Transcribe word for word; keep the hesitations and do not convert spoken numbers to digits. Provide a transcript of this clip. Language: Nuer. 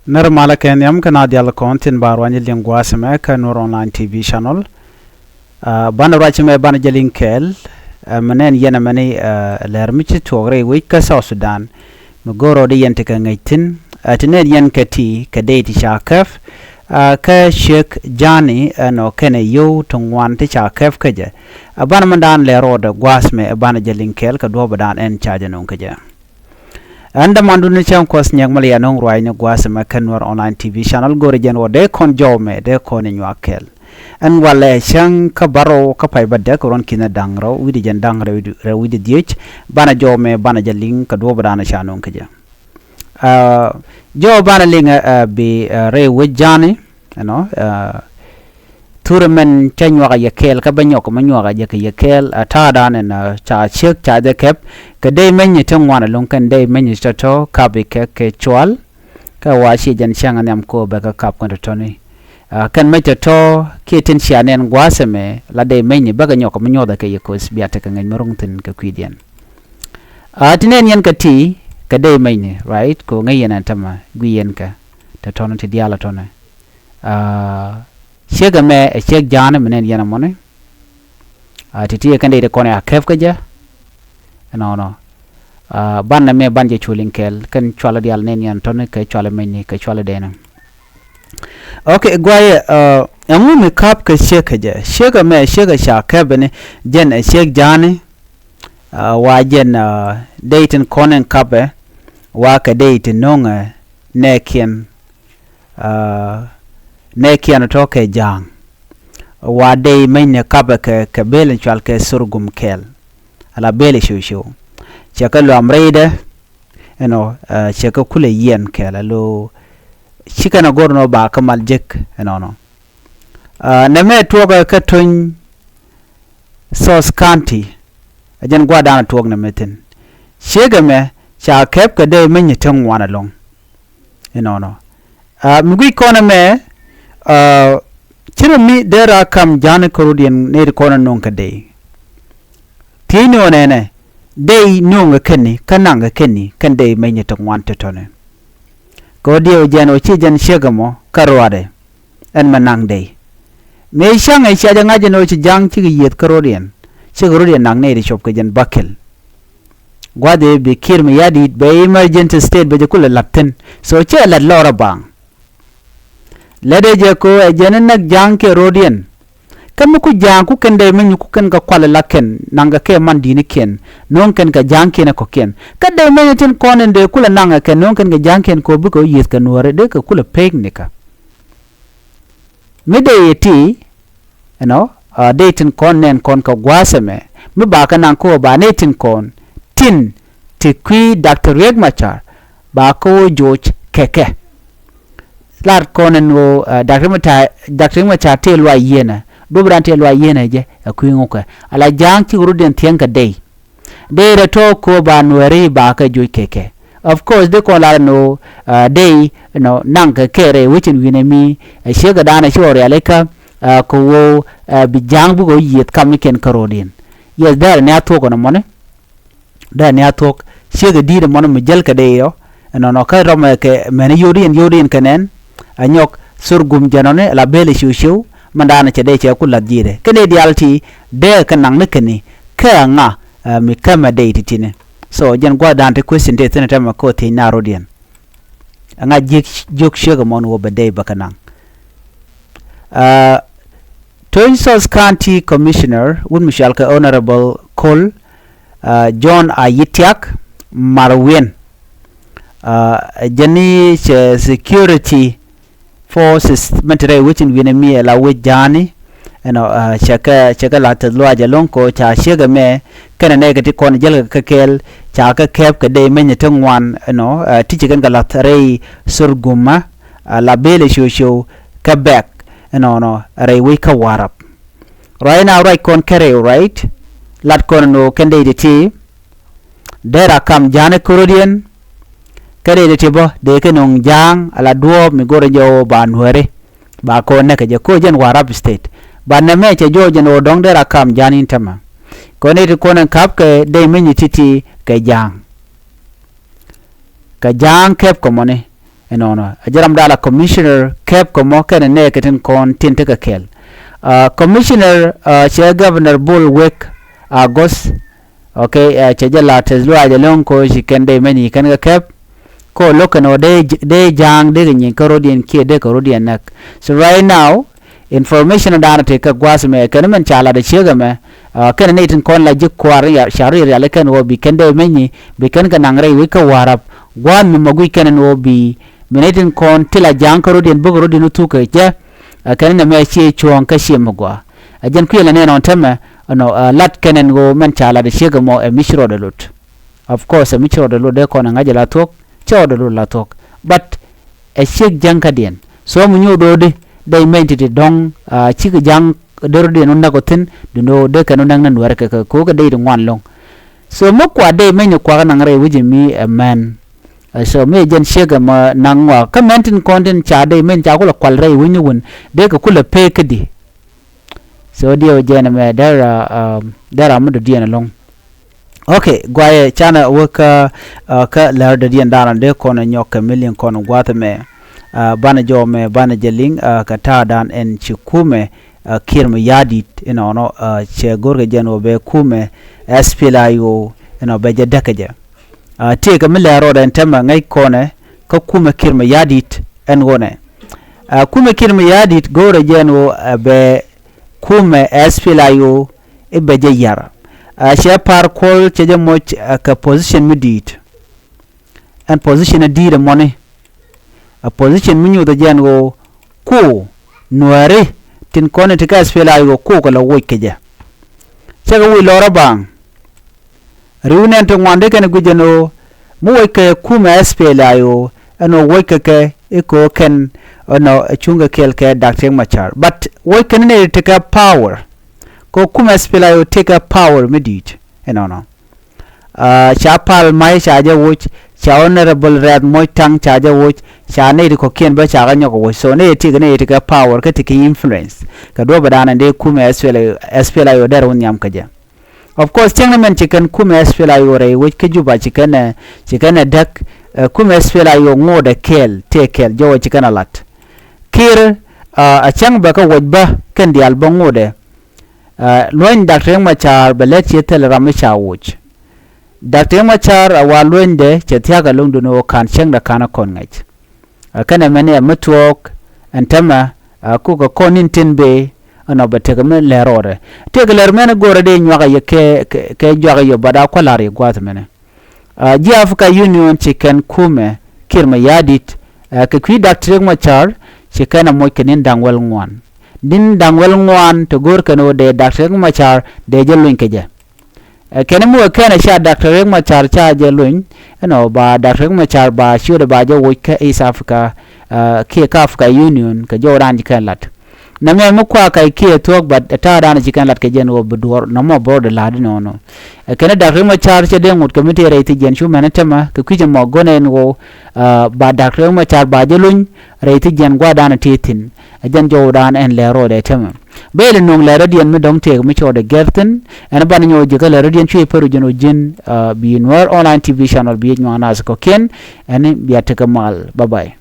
Nɛr malä kɛ nhiam kä na dial kɔn tin ba ruany liŋ gua̱a̱th mɛ kä Nuer Online T V channel. Banɛ ruac mɛ banɛ jɛ liŋ kɛɛl. Mɛ nɛn yɛn ɛmɛni lɛr mi ci tuɔɔk rɛy wec kä South Sudan. Mi go̱o̱r rɔɔdɛ yɛn ti kɛ ŋäc thi̱n ti nɛn yɛn kɛ ti kɛ dee ti ca kɛp kä ciek ja̱a̱ni ɛnɔ kɛnɛ yio̱w ti ŋuan ti ca kɛp kä jɛ. Banɛ mɛn daan lɛr rɔɔdɛ gua̱a̱th mɛ banɛ jɛ liŋ kɛɛl kɛ duɔ̱ɔ̱pɛ daan ɛn ca jɛ no̱o̱ŋ kä jɛ. Ɛn dämandun ni cäŋ kuɔth nyɛk mi lɛ yɛ no̱o̱ŋ ruaacni gua̱a̱th ɛmɛ kä Nuer Online T V channel go̱o̱rɛ jɛn wä dee kɔn jɔw mɛ dee kɔn inyuak kɛl. Ɛn walɛ cäŋ kä bärɔw kä pay bädäk ruɔ̱n ki̱n da̱ŋ rɛw wi̱cdɛ jɛn da̱ŋ rɛw wi̱cdɛ dhiec. Banɛ jɔw mɛ banɛ jɛ liŋ kä duɔ̱ɔ̱pɛ danɛ ca no̱o̱ŋ kä jɛ. Jɔw banɛ liŋ bi rɛy wec ja̱a̱ni ɛnɔ. Thurɛ mɛn cä nyuakä yɛ kɛɛl kä bä nyɔk mɛ nyuakä jɛ kɛ yɛ kɛɛl a ta̱a̱ da̱a̱n ɛn ca ciek ca jɛ kɛp kɛ dey meny ti ŋuan ɛlɔ̱ŋ kɛn dey meny tɔ̱tɔ̱ kap ikɛ kɛ cual. Kä wa ciɛ jɛn cäŋ ɛ nhiam ko̱o̱p bɛ kɛ kap kɛn tɔ̱tɔ̱ni. Kɛn mec tɔ̱tɔ̱ kiɛ tin cia nɛn gua̱a̱th ɛmɛ la dey meny bä kɛ nyɔk mɛ nyuɔthɛ kɛ yɛ ko̱o̱th bia tekɛ ŋäc mɛ ruŋ thi̱n kɛ kui̱diɛn. Ti nɛn yɛn kɛ ti kɛ dey meny ni right kɛ ŋäc yɛn ɛn tämɛ gui yɛn kɛ tɔ̱tɔ̱ni ti diaal tɔ̱tɔ̱ni. Ciek ɛmɛ ɛ ciek ja̱a̱ni mi nɛn yɛn ɛmɔni. Ti ti ɛ kɛn dee ti kɔn ɛ a kɛp kä jɛ. Ɛnɔnɔ. Ban nɛ mɛ ban jɛ cuɔl in kɛɛl kɛn cualɛ diaal nɛn yɛn tɔ̱ni kɛ cualɛ mɛnyni kɛ cualɛ dɛɛni. Ok guayɛ. Ɛŋu mi kap kɛ ciek kä jɛ ciek ɛmɛ ciek ɛ ca kɛp ɛni jɛn ɛ ciek ja̱a̱ni. Wa jɛn dee tin kɔn in kapɛ wa kɛ dee tin no̱ŋɛ nɛɛkiɛn. Nɛɛkiɛn tɔ̱ kɛ ja̱a̱ŋ. Wa dey meny ni kapɛ kɛ kɛ bel in cual kɛ sorgum kɛɛl. Ala bel in ciw ciw cɛ kɛ luam rɛydɛ. Ɛnɔ cɛ kɛ kulɛ yiɛn kɛɛl alo. Ci kɛn a go̱r nɔ ba kä mal jek ɛnɔnɔ. Nɛ mɛ tuɔkɛ kä töny South County. A jɛn gua̱a̱r da̱a̱n a tuɔk nɛ mɛ thi̱n. Ciek ɛmɛ ca kɛp kɛ dey meny ni te ŋuan ɛlɔ̱ŋ. Inɔnɔ mi guic kɔn ɛmɛ. Cirɛ mi dee ra kam ja̱a̱ni kärodiɛn nɛy ti kɔn ɛ no̱o̱ŋ kɛ dey. Thiecni ɣän ɛnɛ dey no̱o̱ŋ ɛ kɛn ni kä naŋ ɛ kɛn ni kɛn dey mɛcni ti ŋuan ti tɔ̱ni. Kɛ ɣöö diɛw jɛn ɣöö ci jɛn ciek ɛmɔ kä ruaadɛ. Ɛn mɛ naŋ dey mëë ca̱ŋ ɛ cia jɛ ŋa̱c ɛn ɣöö ci ja̱a̱ŋ cikɛ yiëëth kärodiɛn. Cikɛ rodiɛn naŋ nɛy ti cop kɛ jɛn bäkɛl. Gua̱dhi bi kiɛr mi ya̱di̱t bɛ emergency state bɛ jɛ kulɛ la̱t thi̱n. So cɛ la̱t lɔrä baŋ. Lätdɛ jɛ ko ɛ jɛn näk ja̱a̱ŋ kiɛ rodiɛn. Kä mi ku ja̱a̱ŋ ku kɛn dee meny ku kɛn kɛ kual ɛ la kɛn naŋ kɛ kɛ man di̱i̱nikiɛn. No̱o̱ŋ kɛn kɛ ja̱a̱ŋkiɛn ɛ kɔ̱kiɛn kä dee meny tin kɔn in dee kulɛ naŋ ɛ kɛn no̱o̱ŋ kɛn kɛ ja̱a̱ŋkiɛn ko bikɛ wä yiëth kɛ nuɔ̱ɔ̱ri dee kɛ kulɛ pek nikä. Mi dee yɛ ti ɛnɔ dee tin kɔn nɛn kɔn kɛ gua̱a̱th ɛmɛ mi ba kɛ naŋ kä ɣöö ba nɛy tin kɔn tin ti kui̱ Doctor Riek Machar ba kä ɣöö joc kɛ kɛ. Lar kɔn ɛn ɣöö Doctor Machar tëë luay yieenä duɔ̱p ran tëë luay yieenä jɛ ɛ kui̱ ŋukɛ ala ja̱a̱ŋ cik rut in thiäŋ kɛ dey. Dey rɛ tɔ̱ kööb a nuääri ba kɛ joc kɛ kɛ. Of course dee kɔn lar ɛn ɣöö dey ɛnɔ naŋ kɛ kɛ rɛy wecin wi̱nɛ mi ɛ ciek ɛ da̱a̱n ɛ ci ɣɔw rialikä. Kɛ ɣöö bi ja̱a̱ŋ bikɛ ɣöö yiëëth kamnikiɛn kä ro̱o̱diɛn. Yes dee rɛ ni a thuɔ̱k ɛn ɛmɔni. Dee ni a thuɔ̱k ciek ɛ di̱i̱t ɛmɔni mi jäl kɛ dey ɔ. Ɛnɔnɔ kä rɔmɛ kɛ mɛni yio̱wdiɛn yio̱wdiɛn kɛ nɛn. Ɛ nyɔk thor gum jɛnɔni la bel ɛ ciw ciw. Mɛn da̱a̱n ɛ cɛ dey cɛ ku la̱th ji̱i̱dɛ kɛn ɛ diaal ti dee kɛ naŋ ni kɛn ni. Kɛ ɛ ŋa mi kämɛ dey ti ti̱ni. So jɛn gua̱th da̱a̱n ti question tëë thi̱n tɛmɛ kä thiec na ro̱diɛn. Ɛŋa jiök jiök ciek ɛmɔn wä bɛ dey bä kɛ naŋ. Töny South County Commissioner wut mi cual kɛ Honorable Col John Ayitiak Marwien. Jɛn ni cɛ security forces mɛn ti rɛy wecin wi̱nɛ mi ɛ la wec ja̱a̱ni. Ɛnɔ cɛ kɛ cɛ kɛ la̱th tɛth luac ɛlɔ̱ŋ kɛ ɣöö ca ciek ɛmɛ kɛnɛ nɛy kɛ ti kɔn jäl kɛ kɛ kɛɛl ca kɛ kɛɛp kɛ dey meny ɛ ti ŋuan ɛnɔ ti ci kɛn kɛ la̱th rɛy Sorgumä. La bel ɛ ciöciöw kɛ bɛk ɛnɔnɔ rɛy wec kä Warap. Ruac ɛn a ruac kɔn kɛ rɛw right. Lat kɔn ɛn ɣöö kɛn dey ti ti dee ra kam ja̱a̱n ɛ kärodiɛn. Kä dee ti ti bä dee kɛ no̱o̱ŋ ja̱a̱ŋ ala duɔ̱ɔ̱p mi go̱rɛ jɛ ɣöö ba nuääri. Ba kɔn näk kɛ jɛ ko̱ jɛn Warap State. Ba nɛmɛ cɛ jɔɔc jɛn ɣöö dɔ̱ŋ dee ra kam ja̱a̱n in tämɛ. Kɔn dee ti kɔn ɛn ka̱p kɛ dee meny ti ti kɛ ja̱a̱ŋ. Kɛ ja̱a̱ŋ kɛp kɛ mɔni. Ɛnɔnɔ a jɛ ram da̱a̱n la commissioner kɛp kɛ mɔ kɛnɛ nɛɛkɛ tin kɔn tin tekɛ kɛl. Commissioner cɛ governor Bol Wek Agɔth. Okay, cɛ jɛ la tɛth luaacɛ lo̱ŋ ko ci kɛn dee mɛny ci kɛn kɛ kɛp. Ko lo̱k kɛn ɔ dee ja̱a̱ŋ dee kɛ nyieny kä rɔ̱diɛn kiɛ dee kɛ rɔ̱diɛn näk. So right now information da̱a̱n tëë kɛ gua̱a̱th mɛ kɛn mɛn ca lat ɛ ciek ɛmɛ. Kɛn ni tin kɔn la ji̱ kua̱r ca ri riali kɛn ɣöö bi kɛn dee mɛny ci bi kɛn kɛ naŋ rɛy wec kä Warap. Gua̱a̱th mi mɔ guic kɛn ɛn ɣöö bi mi ni tin kɔn ti la ja̱a̱ŋ kä rɔ̱diɛn bäkɛ rɔ̱diɛn wä thuk kɛ jɛ. Kɛn ni mɛ ciɛ cuɔ̱ɔ̱ŋ kä ciɛ mi gua̱a̱. Ɛ jɛn kui̱ la nɛn ɔn tɛmɛ ɛnɔ lat kɛn ɛn ɣöö mɛn ca lat ɛ ciek ɛmɔ ɛ mi ci rɔɔdɛ lot. Of course ɛ mi ci rɔɔdɛ lot dee kɔn ɛ ŋa̱c ɛ la thuɔ̱k. Ci rɔɔdɛ lot la thuɔ̱k. But ɛ ciek jäŋ kädiɛn so mi nyoth ɣöödi dee mɛny ti̱ti̱ dɔ̱ŋ. Cikɛ ja̱ŋ dee rɔ̱diɛn wä näk ɔ thi̱n duundɛ ɣöö dee kɛn wä näk ni nuɛ̈rä kɛ kɛ ko̱o̱kɛ dee ti ŋuan lo̱ŋ. So mi kua dee mɛny ni kuakä naŋ rɛy wec mi ɛ mɛn. So mi ɛ jɛn ciek ɛmɔ naŋ ŋɔak kä mɛn tin kɔn tin ca dee mɛny ca kulɛ kual rɛy wec ni wun dee kɛ kulɛ pek kädi. So diɛ wä jɛn ɛmɛ dee ra dee ra mi dɔ̱diɛn ɛlɔ̱ŋ. Okay, guayɛ canɛ wä kä kä lär dɔ̱diɛn da̱a̱n dee kɔn nyɔk kɛ mi liŋ kɔn gua̱a̱th ɛmɛ. Banɛ jɔw mɛ banɛ jɛ liŋ kɛ ta̱a̱ da̱a̱n ɛn ci kumɛ Kiir Mayardit inɔnɔ cɛ go̱rkɛ jɛn wä bɛ kumɛ S P L A I O inɔ bɛ jɛ däkɛ jɛ. Tëëkɛ mi lɛr rɔɔdɛ ɛn tɛmɛ ŋäc kɔnɛ kä kumɛ Kiir Mayardit ɛn ɣöö nɛ. Kumɛ Kiir Mayardit go̱o̱rɛ jɛ ɛn ɣöö ɛ bɛ kumɛ S P L A I O i̱ bɛ jɛ yar. Cɛ par kuɔl cɛ jɛ moc kɛ position mi di̱i̱t. Ɛn position ɛ di̱i̱t ɛmɔni. Ɛ position mi nyothɛ jɛ ɛn ɣöö ku nuääri tin kɔn in ti kɛ S P L A I O ku kɛ lɛ woc kɛ jɛ. Cɛ kɛ wi̱i̱ lɔrä baaŋ. Ri̱w nɛn ti ŋuan dee kɛn guic ɛn ɣöö mi woc kɛ kumɛ S P L A I O ɛn ɣöö woc kɛ kɛ i̱ kɛ ɣöö kɛn ɛnɔ ɛ cuŋ kɛ kɛɛl kɛ Dak Riek Machar. But woc kɛn nɛy ti kɛ power. Kɛ ɣöö kumɛ S P L A I O ti kɛ power mi di̱i̱t ɛnɔnɔ. Ca Pal May ca jɛ woc, ca Honorable Riek Machar Teny ca jɛ woc, ca nɛy ti kɔ̱kiɛn bä ca kɛ nyɔk woc. So nɛy ti kɛ nɛy ti kɛ power kä ti kɛ influence. Kɛ duɔ̱p ɛ da̱a̱n ɛn dee kumɛ S P L A I O, S P L A I O dɛr wä nhiam kɛ jɛ. Of course cäŋ ni mɛn ci kɛn kumɛ S P L A I O rɛy wec kä Juba ci kɛn ɛ ci kɛn ɛ däk. Kumɛ S P L A I O ŋo̱o̱dɛ kɛɛl tëë kɛɛl jɔwä ci kɛn ɛ lat. Kiir a cäŋ bɛ kä woc bä kɛn diaal bä ŋo̱o̱dɛ. Luäny Dak Riek Machar bɛ lät ciɛ thil ram mi ca woc. Dak Riek Machar a wa luenydɛ cɛ thia̱k a lo̱ŋdun ɣöö ka̱n cäŋdɛ ka̱n a kɔn ŋäc. Ɛ kɛnɛ mɛn ɛ mi tuɔɔk ɛn täämɛ a kukɛ kɔn ni̱n tin bëë ɛnɔ bɛ tekɛ mi lɛr rɔɔdɛ. Tëëkɛ lɛr mɛn go̱o̱rɛ dee nyuak a yɛ kɛ kɛ juak a yɛ bɔt a kua̱ la̱r yɛ gua̱a̱th mɛnɛ. Ji̱ Africa Union ci kɛn kumɛ Kiir Mayardit ɛ kɛ kui̱ Dak Riek Machar ci kɛn a moc kɛ ni̱n da̱ŋ wäl ŋuan. Ni̱n da̱ŋ wäl ŋuan te go̱o̱r kɛn ɣöö dee Dak Riek Machar dee jɛ luny kɛ jɛ. Ɛ kɛn mi wä kɛn ɛ ca Dak Riek Machar ca jɛ luny ɛnɔ ba Dak Riek Machar ba ciötdɛ ba jɛ woc kä East Africa kiɛ kä Africa Union kɛ jɔw raan ji̱ kɛn lat. Nɛmɛ mi kuakä kiɛ thuɔ̱k, but ɛ ta̱a̱ da̱a̱n ci kɛn lat kɛ jɛn ɣöö bi duɔ̱ɔ̱r nɔmɔ border la̱a̱t inɔnɔ. Ɛ kɛn Dak Riek Machar cɛ dee ŋot kɛ mi tëë rɛy thi̱c jɛn cu mɛn täämɛ kɛ kui̱c ɛmɔ go̱nɛ ɛn ɣöö ba Dak Riek Machar ba jɛ luny rɛy thi̱c jɛn gua̱a̱r da̱a̱n tëë thi̱n. Ɛ jɛn jɔw da̱a̱n ɛn lɛr rɔɔdɛ täämɛ. Bɛ ilɛ nuɔ̱ŋ lɛr rɔ̱diɛn mi dɔ̱ŋ tëëk mi cɔɔdɛ gɛr thi̱n ɛn banɛ nyɔk ji̱ kä lɛr rɔ̱diɛn cuɛ pär jɛn ɣöö ji̱n bi Nuer Online T V channel bi yɛ nyuak naath kɔ̱kiɛn. Ɛn bia tekɛ mal. Bye bye.